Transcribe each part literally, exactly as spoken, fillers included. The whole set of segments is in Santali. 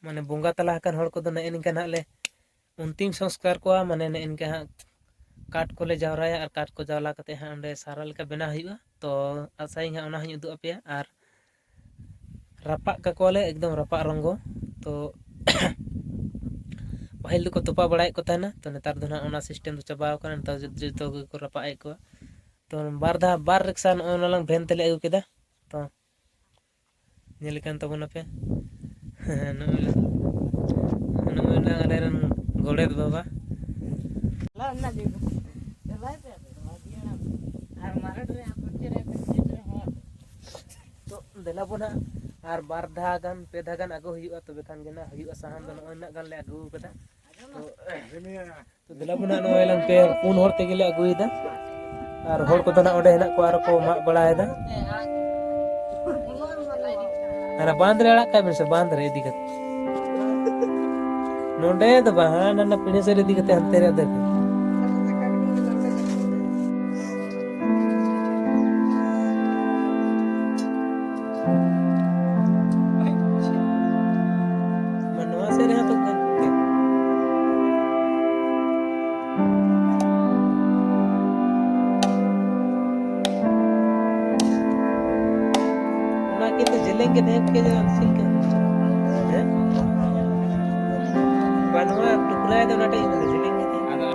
ᱢᱟᱱᱮ ᱵᱚᱸᱜᱟ ᱛᱟᱞᱟ ᱟᱠᱟᱱ ᱦᱚᱲ ᱠᱚᱫᱚ ᱱᱮᱜᱼᱮ ᱱᱤᱝᱠᱟ ᱱᱟᱦᱟᱜ ᱞᱮ ᱚᱱᱛᱤᱢ ᱥᱚᱝᱥᱠᱟᱨ ᱠᱚᱣᱟ, ᱢᱟᱱᱮ ᱱᱮᱜᱼᱮ ᱱᱤᱝᱠᱟ ᱦᱟᱸᱜ ᱠᱟᱴ ᱠᱚᱞᱮ ᱡᱟᱣᱨᱟᱭᱟ ᱟᱨ ᱠᱟᱴ ᱠᱚ ᱡᱟᱣᱨᱟ ᱠᱟᱛᱮ ᱦᱟᱸᱜ ᱚᱸᱰᱮ ᱥᱟᱨᱟ ᱞᱮᱠᱟ ᱵᱮᱱᱟᱣ ᱦᱩᱭᱩᱜᱼᱟ᱾ ᱛᱚ ᱟᱥᱟᱭᱟᱹᱧ ᱦᱟᱸᱜ ᱚᱱᱟ ᱦᱚᱸᱧ ᱩᱫᱩᱜ ᱟᱯᱮᱭᱟ᱾ ᱟᱨ ᱨᱟᱯᱟᱜ ᱠᱟᱠᱚᱣᱟᱞᱮ ᱮᱠᱫᱚᱢ ᱨᱟᱯᱟᱜ ᱨᱚᱝᱜᱚ᱾ ᱛᱚ ᱯᱟᱹᱦᱤᱞ ᱫᱚᱠᱚ ᱛᱚᱯᱟ ᱵᱟᱲᱟᱭᱮᱫ ᱠᱚ ᱛᱟᱦᱮᱱᱟ, ᱛᱚ ᱱᱮᱛᱟᱨ ᱫᱚ ᱱᱟᱦᱟᱜ ᱚᱱᱟ ᱥᱤᱥᱴᱮᱢ ᱫᱚ ᱪᱟᱵᱟᱣ ᱠᱟᱱᱟ, ᱱᱮᱛᱟᱨ ᱡᱚ-, ᱡᱚᱛᱚ ᱜᱮᱠᱚ ᱨᱟᱯᱟᱜ ᱮᱫ ᱠᱚᱣᱟ᱾ ᱛᱚ ᱵᱟᱨ ᱫᱷᱟᱣ, ᱵᱟᱨ ᱨᱤᱠᱥᱟ ᱱᱚᱜᱼᱚᱭ ᱱᱚᱣᱟ ᱞᱟᱝ ᱵᱷᱮᱱ ᱛᱮᱞᱮ ᱟᱹᱜᱩ ᱠᱮᱫᱟ᱾ ᱛᱚ ᱧᱮᱞᱮ ᱠᱟᱱ ᱛᱟᱵᱚᱱᱟᱯᱮ᱾ ᱱᱚᱜᱼᱚᱭ ᱱᱟᱝ, ᱱᱚᱜᱼᱚᱭ ᱱᱟᱝ ᱟᱞᱮᱨᱮᱱ ᱜᱚᱰᱮᱛ ᱵᱟᱵᱟ᱾ ᱟᱨ ᱢᱟᱨᱮ ᱨᱮ ᱟᱯᱮ ᱪᱮᱫ ᱨᱮ ᱯᱮ ᱪᱮᱫ ᱨᱮ ᱦᱚᱲ? ᱛᱚ ᱫᱮᱞᱟ ᱵᱚᱱ ᱦᱟᱸᱜ ᱟᱨ ᱵᱟᱨ ᱫᱷᱟᱣ ᱜᱟᱱ, ᱯᱮ ᱫᱷᱟᱣ ᱜᱟᱱ ᱟᱹᱜᱩ ᱦᱩᱭᱩᱜᱼᱟ, ᱛᱚᱵᱮ ᱠᱷᱟᱱ ᱜᱮ ᱱᱟᱜ ᱦᱩᱭᱩᱜᱼᱟ᱾ ᱥᱟᱦᱟᱱ ᱫᱚ ᱱᱚᱜᱼᱚᱭ ᱱᱟᱜ ᱜᱟᱱ ᱞᱮ ᱟᱹᱜᱩ ᱠᱟᱫᱟ᱾ ᱛᱚ ᱛᱚ ᱫᱮᱞᱟ ᱵᱚᱱ ᱦᱟᱸᱜ ᱱᱚᱜᱼᱚᱭ ᱞᱟᱝ ᱯᱮ ᱯᱩᱱ ᱦᱚᱲ ᱛᱮᱜᱮ ᱞᱮ ᱟᱹᱜᱩᱭᱮᱫᱟ᱾ ᱟᱨ ᱦᱚᱲ ᱠᱚᱫᱚ ᱱᱟᱜ ᱚᱸᱰᱮ ᱦᱮᱱᱟᱜ ᱠᱚᱣᱟ, ᱟᱨᱚ ᱠᱚ ᱢᱟᱜ ᱵᱟᱲᱟᱭᱮᱫᱟ᱾ ᱦᱟᱱᱟ ᱵᱟᱸᱫᱷ ᱨᱮ ᱟᱲᱟᱜ ᱠᱟᱜ ᱵᱮᱱ ᱥᱮ, ᱵᱟᱸᱫᱷ ᱨᱮ ᱤᱫᱤ ᱠᱟᱛᱮ᱾ ᱱᱚᱸᱰᱮ ᱫᱚ ᱵᱟᱝ, ᱦᱟᱱᱟ ᱱᱟ ᱯᱤᱸᱰᱟᱹ ᱥᱮᱫ ᱨᱮ ᱤᱫᱤ ᱠᱟᱛᱮ ᱦᱟᱱᱛᱮ ᱨᱮ ᱟᱫᱮᱨ ᱠᱟᱜ᱾ ᱢᱟ ᱱᱚᱣᱟ ᱥᱮᱫ ᱨᱮᱦᱚᱸ ᱛᱚ ᱜᱟᱱᱚᱜ ᱜᱮᱭᱟ᱾ ᱚᱱᱟ ᱠᱤᱱᱛᱩ ᱡᱮᱞᱮᱧ ᱜᱮ ᱛᱟᱦᱮᱸ ᱠᱮᱫᱟ, ᱪᱮᱫ ᱞᱮᱠᱟ? ᱦᱮᱸ? ᱵᱟ, ᱱᱚᱣᱟ ᱴᱩᱠᱨᱟᱭ ᱫᱚ ᱚᱱᱟᱴᱟᱜ ᱤᱧ ᱢᱮᱱᱫᱟ, ᱡᱮᱞᱮᱧ ᱜᱮ ᱛᱟᱦᱮᱸ ᱠᱟᱱᱟ᱾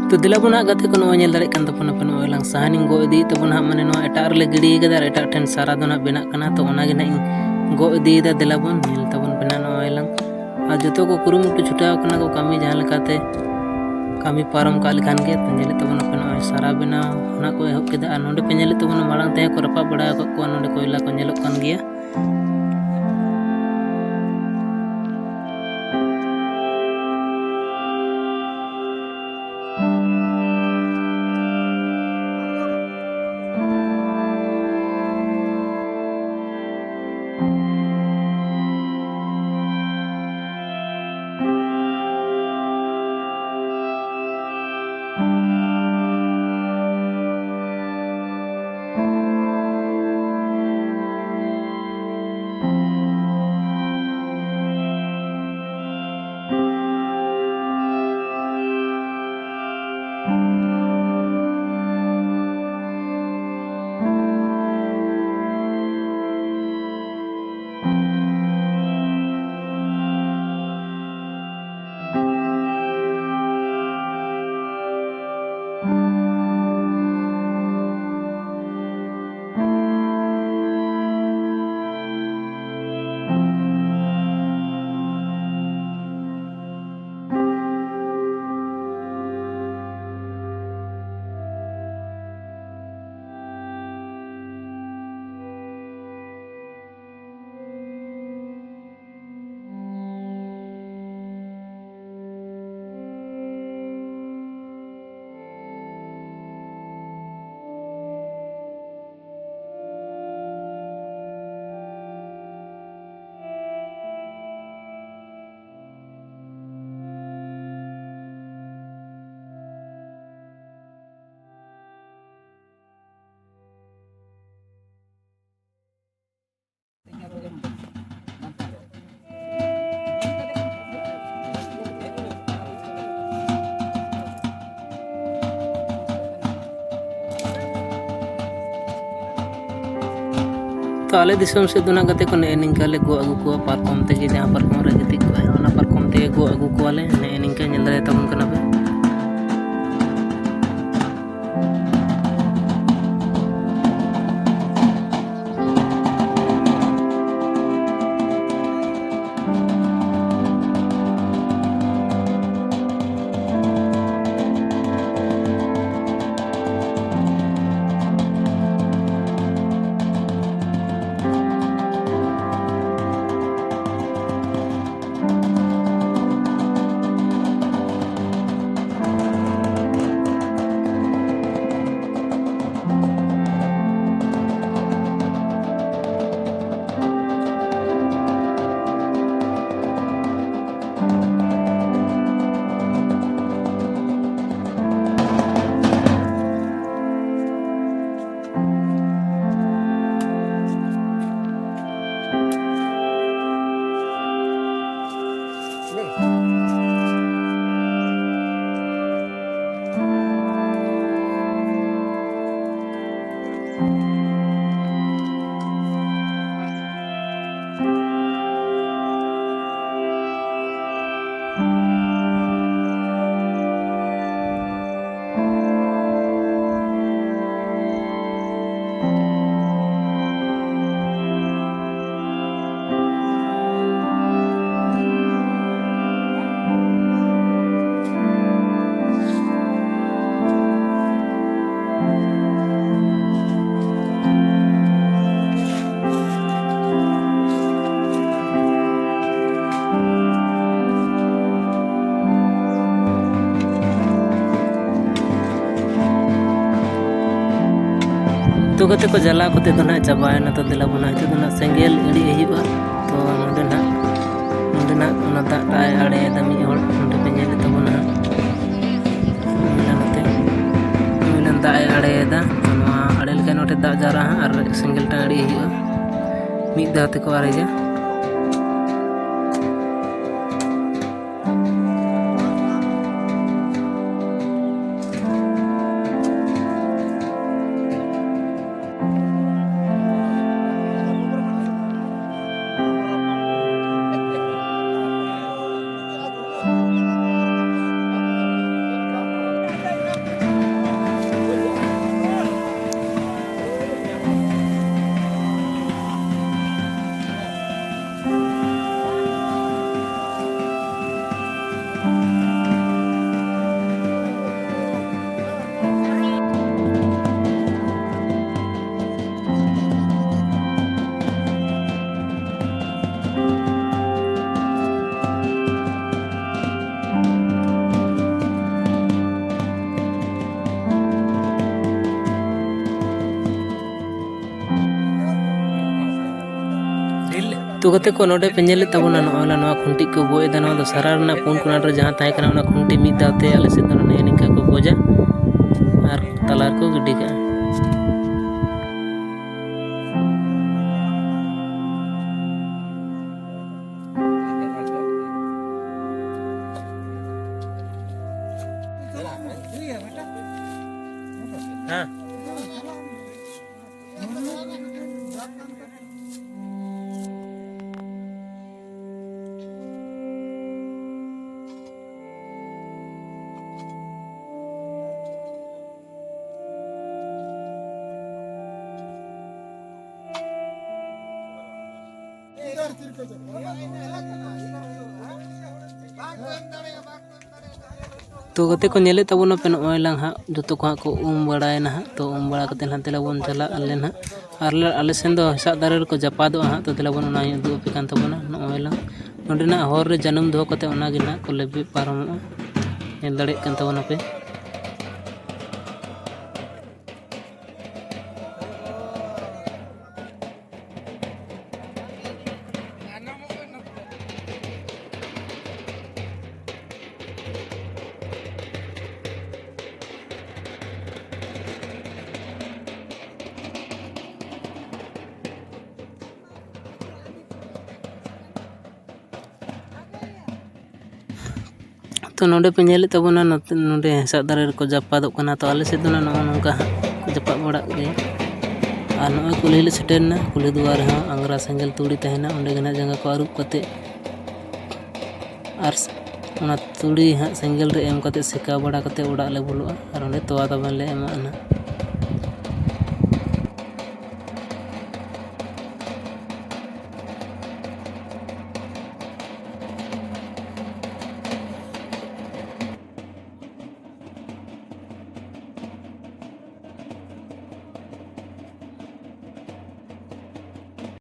ᱛᱚ ᱫᱮᱞᱟ ᱵᱚᱱ ᱦᱟᱸᱜ ᱜᱟᱛᱮ ᱠᱚ, ᱱᱚᱜᱼᱚᱭ ᱧᱮᱞ ᱫᱟᱲᱮᱭᱟᱜ ᱠᱟᱱ ᱛᱟᱵᱚᱱᱟᱯᱮ, ᱱᱚᱜᱼᱚᱭ ᱞᱟᱝ ᱥᱟᱦᱟᱱᱤᱧ ᱜᱚᱜ ᱤᱫᱤᱭᱮᱫ ᱛᱟᱵᱚᱱᱟ ᱦᱟᱸᱜ, ᱢᱟᱱᱮ ᱱᱚᱣᱟ ᱮᱴᱟᱜ ᱨᱮᱞᱮ ᱜᱤᱰᱤ ᱠᱟᱫᱟ ᱟᱨ ᱮᱴᱟᱜ ᱴᱷᱮᱱ ᱥᱟᱨᱟ ᱫᱚ ᱱᱟᱜ ᱵᱮᱱᱟᱜ ᱠᱟᱱᱟ᱾ ᱛᱚ ᱚᱱᱟᱜᱮ ᱱᱟᱜ ᱤᱧ ᱜᱚᱜ ᱤᱫᱤᱭᱮᱫᱟ, ᱫᱮᱞᱟ ᱵᱚᱱ ᱧᱮᱞ ᱛᱟᱵᱚᱱ ᱯᱮ ᱱᱟᱜ ᱱᱚᱜᱼᱚᱭ ᱞᱟᱝ᱾ ᱟᱨ ᱡᱚᱛᱚ ᱠᱚ ᱠᱩᱨᱩᱢᱩᱴᱩ ᱪᱷᱩᱴᱟᱹᱣ ᱠᱟᱱᱟ ᱠᱚ ᱠᱟᱹᱢᱤ ᱡᱟᱦᱟᱸ ᱞᱮᱠᱟᱛᱮ ᱠᱟᱹᱢᱤ ᱯᱟᱨᱚᱢ ᱠᱟᱜ ᱞᱮᱠᱷᱟᱱ ᱜᱮ᱾ ᱛᱚ ᱧᱮᱞᱮᱫ ᱛᱟᱵᱚᱱᱟᱯᱮ ᱱᱚᱜᱼᱚᱭ ᱥᱟᱨᱟ ᱵᱮᱱᱟᱣ ᱠᱷᱚᱱᱟᱜ ᱠᱚ ᱮᱦᱚᱵ ᱠᱮᱫᱟ᱾ ᱟᱨ ᱱᱚᱰᱮ ᱯᱮ ᱧᱮᱞᱮᱫ ᱛᱟᱵᱚᱱᱟ ᱢᱟᱲᱟᱝ ᱛᱮᱦᱚᱸ ᱠᱚ ᱨᱟᱯᱟᱜ ᱵᱟᱲᱟ ᱟᱠᱟᱫ ᱠᱚᱣᱟ, ᱱᱚᱰᱮ ᱠᱚᱭᱞᱟ ᱠᱚ ᱧᱮᱞᱚᱜ ᱠᱟᱱ ᱜᱮᱭᱟ᱾ ᱟᱞᱮ ᱫᱤᱥᱚᱢ ᱥᱮᱫ ᱫᱚ ᱱᱟᱜ ᱜᱟᱛᱮ ᱠᱚ ᱱᱮᱜᱼᱮ ᱱᱤᱝᱠᱟ ᱞᱮ ᱜᱚᱜ ᱟᱹᱜᱩ ᱠᱚᱣᱟ, ᱯᱟᱨᱠᱚᱢ ᱛᱮᱜᱮ, ᱡᱟᱦᱟᱸ ᱯᱟᱨᱠᱚᱢ ᱨᱮ ᱜᱤᱛᱤᱡ ᱠᱚᱜᱼᱟᱭ, ᱚᱱᱟ ᱯᱟᱨᱠᱚᱢ ᱛᱮᱜᱮ ᱜᱚᱜ ᱟᱹᱜᱩ ᱠᱚᱣᱟᱞᱮ᱾ ᱱᱮᱜᱼᱮ ᱱᱤᱝᱠᱟ ᱧᱮᱞ ᱫᱟᱲᱮᱭᱟᱛᱟᱵᱚᱱ ᱠᱟᱱᱟ ᱯᱮ᱾ ᱛᱚ ᱜᱟᱛᱮ ᱠᱚ, ᱡᱟᱞᱟ ᱠᱚᱛᱮ ᱫᱚ ᱱᱟᱦᱟᱜ ᱪᱟᱵᱟᱭᱮᱱᱟ᱾ ᱛᱚ ᱫᱮᱞᱟ ᱵᱚᱱ ᱱᱤᱛᱚᱜ ᱫᱚ ᱱᱟᱦᱟᱜ ᱥᱮᱸᱜᱮᱞ ᱤᱲᱤᱡ ᱦᱩᱭᱩᱜᱼᱟ᱾ ᱛᱚ ᱱᱚᱸᱰᱮ ᱱᱟᱦᱟᱜ, ᱱᱚᱸᱰᱮ ᱱᱟᱦᱟᱜ ᱚᱱᱟ ᱫᱟᱜ ᱴᱟᱜ ᱮ ᱟᱲᱮᱭᱮᱫᱟ ᱢᱤᱫ ᱦᱚᱲ, ᱱᱚᱸᱰᱮ ᱯᱮ ᱧᱮᱞᱮᱫ ᱛᱟᱵᱚᱱᱟ ᱦᱟᱸᱜ᱾ ᱢᱮᱞᱟ ᱱᱚᱛᱮ, ᱢᱮᱞᱟ ᱫᱟᱜ ᱮ ᱟᱲᱮᱭᱮᱫᱟ᱾ ᱛᱚ ᱱᱚᱣᱟ ᱟᱲᱮ ᱞᱮᱠᱷᱟᱱ ᱱᱚᱸᱰᱮ ᱫᱟᱜ ᱡᱟᱣᱨᱟᱜᱼᱟ ᱦᱟᱸᱜ ᱟᱨ ᱥᱮᱸᱜᱮᱞ ᱴᱟᱜ ᱤᱲᱤᱡ ᱦᱩᱭᱩᱜᱼᱟ᱾ ᱢᱤᱫ ᱫᱷᱟᱣ ᱛᱮᱠᱚ ᱟᱨᱮᱡᱟ᱾ ᱛᱚ ᱜᱟᱛᱮ ᱠᱚ, ᱱᱚᱰᱮ ᱯᱮ ᱧᱮᱞᱮᱫ ᱛᱟᱵᱚᱱᱟ, ᱱᱚᱜᱼᱚᱭ ᱱᱚᱣᱟ ᱠᱷᱩᱱᱴᱤ ᱠᱚ ᱜᱚᱡ ᱮᱫᱟ᱾ ᱱᱚᱣᱟ ᱫᱚ ᱥᱟᱨᱟ ᱨᱮᱱᱟᱜ ᱯᱩᱱ ᱠᱚᱱᱟ ᱨᱮ ᱡᱟᱦᱟᱸ ᱛᱟᱦᱮᱸ ᱠᱟᱱᱟ, ᱚᱱᱟ ᱠᱷᱩᱱᱴᱤ ᱢᱤᱫ ᱫᱷᱟᱣ ᱛᱮ ᱟᱞᱮ ᱥᱮᱫ ᱫᱚ ᱱᱮᱜᱼᱮ ᱱᱤᱝᱠᱟ ᱠᱚ ᱜᱚᱡᱟ ᱟᱨ ᱛᱟᱞᱟ ᱨᱮᱠᱚ ᱜᱤᱰᱤ ᱠᱟᱜᱼᱟ᱾ ᱦᱮᱸ᱾ ᱛᱚ ᱜᱟᱛᱮ ᱠᱚ, ᱧᱮᱞᱮᱫ ᱛᱟᱵᱚᱱᱟᱯᱮ, ᱱᱚᱜᱼᱚᱭ ᱞᱟᱝ ᱦᱟᱸᱜ ᱡᱚᱛᱚ ᱠᱚ ᱦᱟᱸᱜ ᱠᱚ ᱩᱢ ᱵᱟᱲᱟᱭᱮᱱᱟ ᱦᱟᱸᱜ᱾ ᱛᱚ ᱩᱢ ᱵᱟᱲᱟ ᱠᱟᱛᱮᱫ ᱦᱟᱸᱜ ᱫᱮᱞᱟ ᱵᱚᱱ ᱪᱟᱞᱟᱜ ᱟᱞᱮ ᱱᱟᱦᱟᱜ᱾ ᱟᱨ ᱞᱮ, ᱟᱞᱮ ᱥᱮᱱ ᱫᱚ ᱦᱮᱸᱥᱟᱜ ᱫᱟᱨᱮ ᱨᱮᱠᱚ ᱡᱟᱯᱟᱫᱚᱜᱼᱟ ᱦᱟᱸᱜ᱾ ᱛᱚ ᱫᱮᱞᱟ ᱵᱚᱱ ᱚᱱᱟᱧ ᱩᱫᱩᱜ ᱟᱯᱮ ᱠᱟᱱ ᱛᱟᱵᱚᱱᱟ᱾ ᱱᱚᱜᱼᱚᱭ ᱞᱟᱝ ᱱᱚᱸᱰᱮᱱᱟᱜ ᱦᱚᱨ ᱨᱮ ᱡᱟᱹᱱᱩᱢ ᱫᱚᱦᱚ ᱠᱟᱛᱮᱫ ᱚᱱᱟ ᱜᱮ ᱱᱟᱦᱟᱜ ᱠᱚ ᱞᱮᱵᱮᱫ ᱯᱟᱨᱚᱢᱚᱜᱼᱟ᱾ ᱧᱮᱞ ᱫᱟᱲᱮᱭᱟᱜ ᱠᱟᱱ ᱛᱟᱵᱚᱱᱟᱯᱮ᱾ ᱛᱚ ᱱᱚᱰᱮ ᱯᱮ ᱧᱮᱞᱮᱫ ᱛᱟᱵᱚᱱᱟ, ᱱᱚᱛᱮ, ᱱᱚᱰᱮ ᱦᱮᱸᱥᱟᱜ ᱫᱟᱨᱮ ᱨᱮᱠᱚ ᱡᱟᱯᱟᱫᱚᱜ ᱠᱟᱱᱟ᱾ ᱛᱚ ᱟᱞᱮ ᱥᱮᱫ ᱫᱚ ᱱᱟᱜ ᱱᱚᱜᱼᱚ ᱱᱚᱝᱠᱟ ᱦᱟᱸᱜ ᱠᱚ ᱡᱟᱯᱟᱜ ᱵᱟᱲᱟᱜ ᱜᱮᱭᱟ᱾ ᱟᱨ ᱱᱚᱜᱼᱚᱭ ᱠᱩᱞᱦᱤ ᱞᱮ ᱥᱮᱴᱮᱨ ᱮᱱᱟ᱾ ᱠᱩᱞᱦᱤ ᱫᱩᱣᱟᱨ ᱨᱮᱦᱚᱸ ᱟᱝᱜᱽᱨᱟ ᱥᱮᱸᱜᱮᱞ ᱛᱩᱲᱤ ᱛᱟᱦᱮᱱᱟ, ᱚᱸᱰᱮ ᱜᱮ ᱱᱟᱜ ᱡᱟᱸᱜᱟ ᱠᱚ ᱟᱹᱨᱩᱵ ᱠᱟᱛᱮᱫ ᱟᱨ ᱚᱱᱟ ᱛᱩᱲᱤ ᱦᱟᱸᱜ ᱥᱮᱸᱜᱮᱞ ᱨᱮ ᱮᱢ ᱠᱟᱛᱮᱫ ᱥᱮᱠᱟᱣ ᱵᱟᱲᱟ ᱠᱟᱛᱮᱫ ᱚᱲᱟᱜ ᱞᱮ ᱵᱚᱞᱚᱜᱼᱟ ᱟᱨ ᱚᱸᱰᱮ ᱛᱚᱣᱟ ᱛᱟᱵᱮᱱ ᱞᱮ ᱮᱢᱟᱜᱼᱟ ᱱᱟᱜ᱾